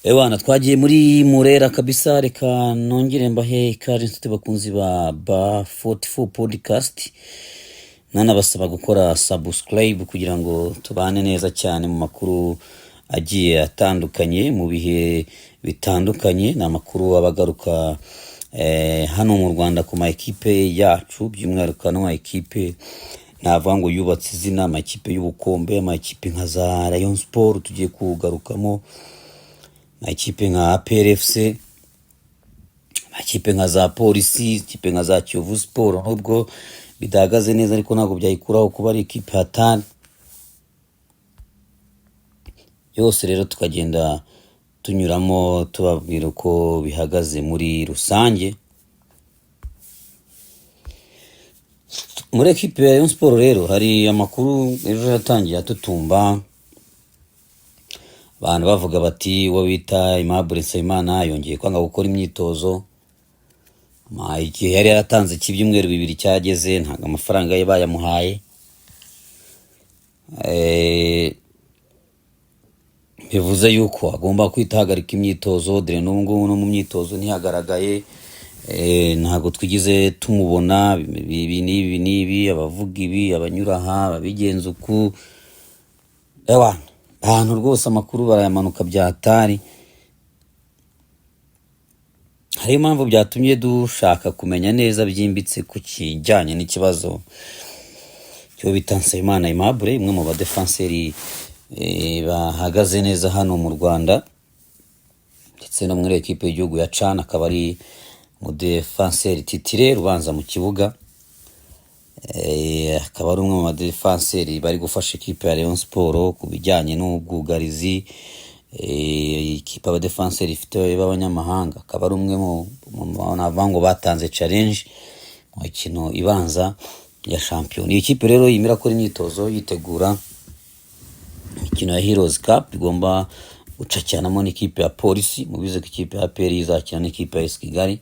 Ewana, twagiye muri Murera kabisa. Reka nongere mbahe ikaze, inshuti bakunzi ba 44 Podcast, nanabasaba gukora subscribe kugira ngo tubane neza cyane mu makuru agiye atandukanye mu bihe bitandukanye. Ni amakuru aba agaruka hano mu Rwanda ku ma ekipe yacu, by'umwihariko ano ma ekipe navuga ngo yubatse izina, amakipe y'ubukombe, amakipe nka za Rayon Sport tugiye kugarukamo, amakipe nka APR FC, amakipe nka za Polisi, ikipe nka za Kiyovu Sport. Nubwo bidahagaze neza, ariko ntabwo byayikuraho kuba ari ikipe hatari yose. Rero tukagenda tunyuramo tubabwira uko bihagaze muri rusange muri ekipe ya Rayon Sport. Rero hari amakuru ejo yatangiye atutumba, abantu bavuga bati uwo bita Aimable Nsabimana yongeye kwanga gukora imyitozo. Igihe yari yaratanze cy'ibyumweru 2 cyageze, ntabwo amafaranga ye bayamuhaye. Bivuze yuko agomba kwita ahagarika imyitozo, dore n'ubu ngubu no mu myitozo ntihagaragaye. Ntabwo twigize tumubona. Ibi n'ibi n'ibi, abavuga ibi, abanyura aha, ababigenza uku. Ewana, ahantu rwose amakuru barayamanuka bya hatari. Hariyo impamvu byatumye dushaka kumenya neza byimbitse ku kijyanye n'ikibazo cyo bita Nsabimana Aimable, umwe mu badefanseri bahagaze neza hano mu Rwanda ndetse no muri ekipe y'igihugu ya CHAN, akaba ari umudefanseri titulaire ubanza mu kibuga. Akaba ari umwe mu badefanseri bari gufasha ikipe ya Rayon Sport ku bijyanye n'ubwugarizi. Ikipe abadefanseri ifite b'abanyamahanga, akaba ari umwe mu navuga ngo batanze challenge mu mikino ibanza ya shampiyona. Iyi kipe rero irimo irakora imyitozo yitegura imikino ya Heroes Cup igomba gucakiranamo n'ikipe ya Polisi. Mubizi ko ikipe ya APR izakina n'ikipe ya AS Kigali,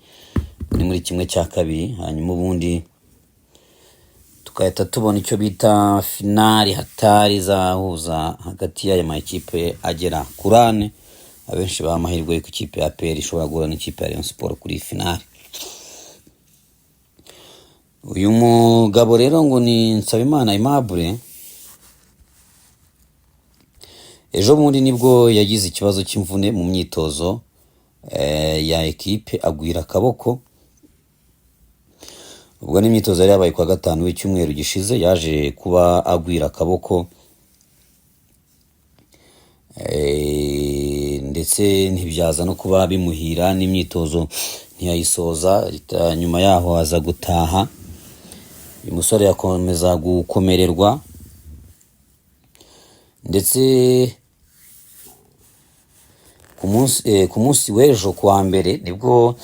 ni muri 1/2, hanyuma ubundi tugahita tubona icyo bita finali hatari izahuza hagati y'aya ma ekipe agera kuri ane. Abenshi baha amahirwe y'uko ikipe ya APR ishobora guhura n'ikipe ya Rayon Sport kuri iyi finali. Uyu mugabo rero ngo ni Nsabimana Aimable, ejo bundi nibwo yagize ikibazo cy'imvune mu myitozo ya ekipe, agwira akaboko. Ubwo n'imyitozo yari yabaye kuwa gatanu w'icyumweru gishize, yaje kuba agwira akaboko, ndetse ntibyaza no kuba bimuhira, n'imyitozo ntiyayisoza. Nyuma yaho aza gutaha. Uyu musore yakomeza gukomererwa, ndetse ku munsi w'ejo kuwa mbere nibwo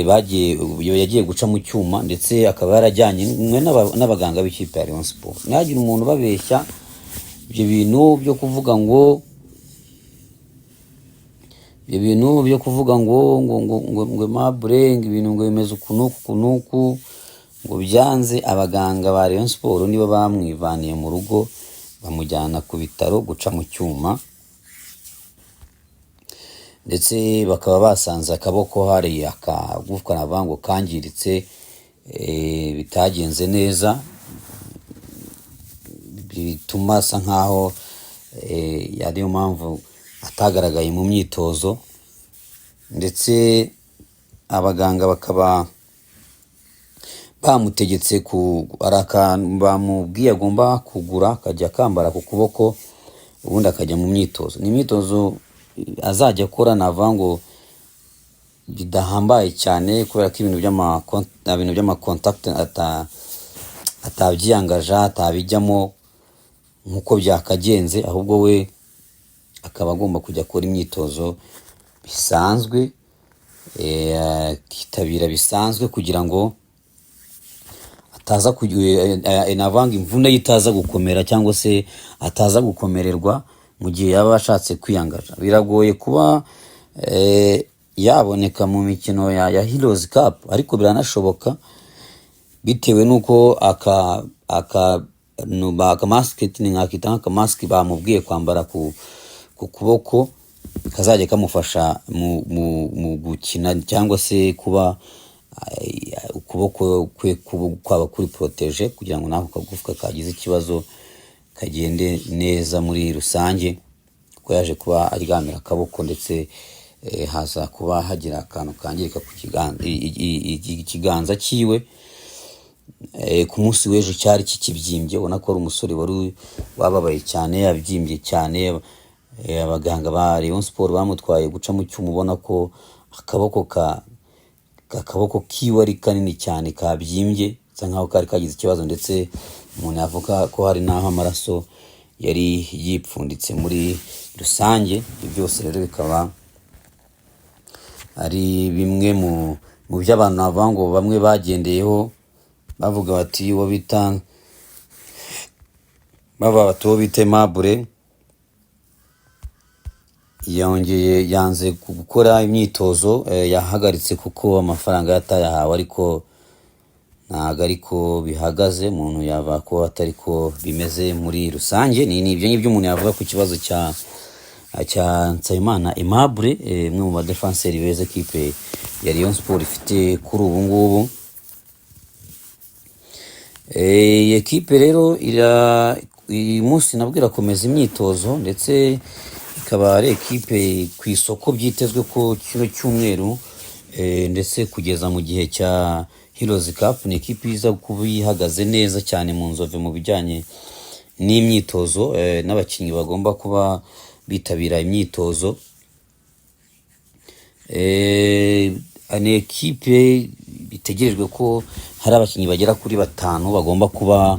bagiye yagiye guca mu cyuma, ndetse akaba yarajyanye n'abaganga b'ikipe ya Rayon Sport. Ntihagire umuntu ubabeshya ibyo bintu byo kuvuga ngo ibyo bintu byo kuvuga ngo Aimable, ngo ibintu ngo bimeze uku n'uku uku n'uku, ngo byanze. Abaganga ba Rayon Sport nibo bamwivaniye mu rugo bamujyana ku bitaro guca mu cyuma, ndetse bakaba basanze akaboko hari akagufwa navuga ngo kangiritse, bitagenze neza, bituma asa nkaho ariyo mpamvu atagaragaye mu myitozo. Ndetse abaganga bakaba bamutegetse ku hari akantu bamubwiye agomba kugura, akajya akambara ku kuboko, ubundi akajya mu myitozo. Ni imyitozo azajya akora navuga ngo bidahambaye cyane, kubera ko ibintu by'amacontact atabyiyangaja, atabijyamo nk'uko byakagenze, ahubwo we akaba agomba kujya akora imyitozo bisanzwe, akitabira bisanzwe, kugira ngo ataza navuga ngo imvune ye itaza gukomera cyangwa se ataza gukomererwa mu gihe yaba ashatse kwiyangaja. Biragoye kuba yaboneka mu mikino ya Heroes Cup, ariko biranashoboka bitewe n'uko aka akamasike, nkakita nk'akamasike bamubwiye kwambara ku kuboko. kazajya kamufasha mu gukina cyangwa se kuba ukuboko kwe kwaba kuri protégé, kugira ngo n'ako kagufwa kagize ikibazo kagende neza muri rusange, kuko yaje kuba aryamira akaboko, ndetse haza kuba hagira akantu kangirika ku kiganza, ikiganza cyiwe. Ku munsi w'ejo cyari kikibyimbye, ubona ko ari umusore wari wababaye cyane, yabyimbye cyane. Abaganga ba Rayon Sport bamutwaye guca mu cyuma, ubona ko akaboko kiwe ari kanini cyane, kabyimbye, bisa nkaho kari kagize ikibazo, ndetse umuntu yavuga ko hari n'aho amaraso yari yipfunditse muri rusange. Ibyo byose rero bikaba ari bimwe mu byo abantu navuga ngo bamwe bagendeyeho bavuga bati uwo bita, bavuga bati uwo bita Aimable yongeye yanze gukora imyitozo, yahagaritse kuko amafaranga yatayahawe, ariko ntabwo ariko bihagaze. Umuntu yava ko atari ko bimeze muri rusange. Ni ibyo ngibyo umuntu yavuga ku kibazo cya Nsabimana Aimable, umwe mu badefanseri beza ekipe ya Rayon Sport ifite kuri ubu ngubu. Iyi ekipe rero uyu munsi nabwo irakomeza imyitozo, ndetse ikaba ari ekipe ku isoko byitezwe ko kino cyumweru, ndetse kugeza mu gihe cya Heroes Cup, ni ekipe iza kuba ihagaze neza cyane mu nzove mu bijyanye n'imyitozo, n'abakinnyi bagomba kuba bitabira imyitozo. Ni ekipe bitegerejwe ko hari abakinnyi bagera kuri batanu bagomba kuba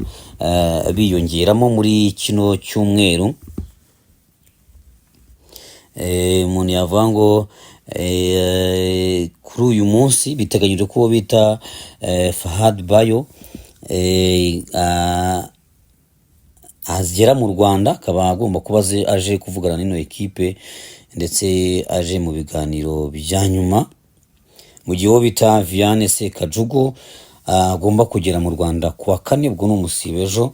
biyongeramo muri kino cyumweru. Umuntu yavuga ngo kuri uyu munsi biteganyijwe ko uwo bita Fahad Bayo agera mu Rwanda, akaba agomba kuba aje kuvugana n'ino ekipe, ndetse aje mu biganiro bya nyuma, mu gihe uwo bita Vianney Sekajugo agomba kugera mu Rwanda ku wa kane, ubwo ni umusibo ejo,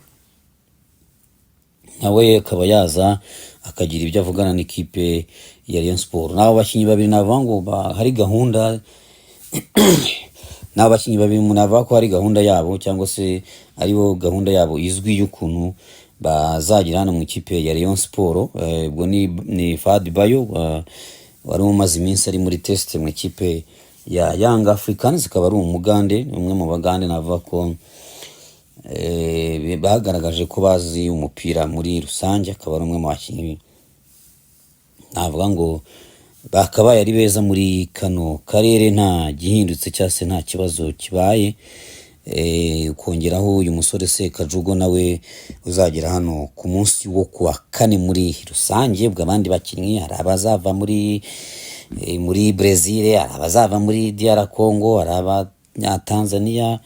nawe akaba yaza akagira ibyo avugana n'ikipe ya Rayon Sport. N'abo bakinnyi babiri navuga ngo hari gahunda, n'abo bakinnyi babiri umuntu avuga ko hari gahunda yabo, cyangwa se aribo gahunda yabo izwi y'ukuntu bazagira hano mu ikipe ya Rayon Sport. Ubwo ni Fadi Bayo wari umaze iminsi ari muri test mu ikipe ya Young Africans, akaba ari umugande, umwe mu bagande navuga ko bagaragaje ko bazi umupira muri rusange, akaba ari umwe mu bakinnyi navuga ngo bakabaye ari beza muri kano karere nta gihindutse cyangwa se nta kibazo kibaye. Kongeraho uyu musore Sekajugo nawe uzagera hano ku munsi wo kuwa kane muri rusange. Ubwo abandi bakinnyi, hari abazava muri Brazil, hari abazava muri DR Congo, hari abanyatanzania,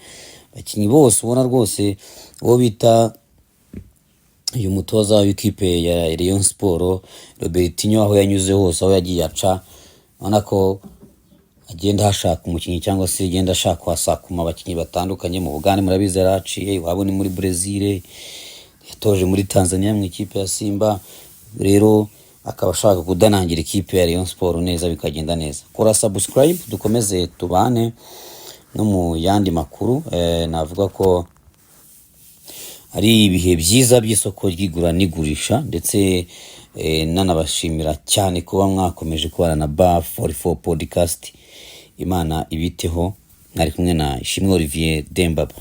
abakinnyi bose ubona rwose uwo bita uyu mutoza w'ikipe ya Rayon Sport Robertinho, aho yanyuze hose, aho yagiye aca, ubona ko agenda hashaka umukinnyi cyangwa se agenda ashaka kuhasakuma abakinnyi batandukanye. Mu Bugande murabizi yaraciye, iwabo ni muri Brazil, yatoje muri Tanzania mu ikipe ya Simba, rero akaba ashaka kudanangira ikipe ya Rayon Sport neza bikagenda neza. Kora subscribe dukomeze tubane no mu yandi makuru. Navuga ko ari ibihe byiza by'isoko ry'igura n'igurisha, ndetse nanabashimira cyane kuba mwakomeje kubana na Bar 44 Podcast. Imana ibiteho. Mwari kumwe na Ishimwe Olivier Dembaba.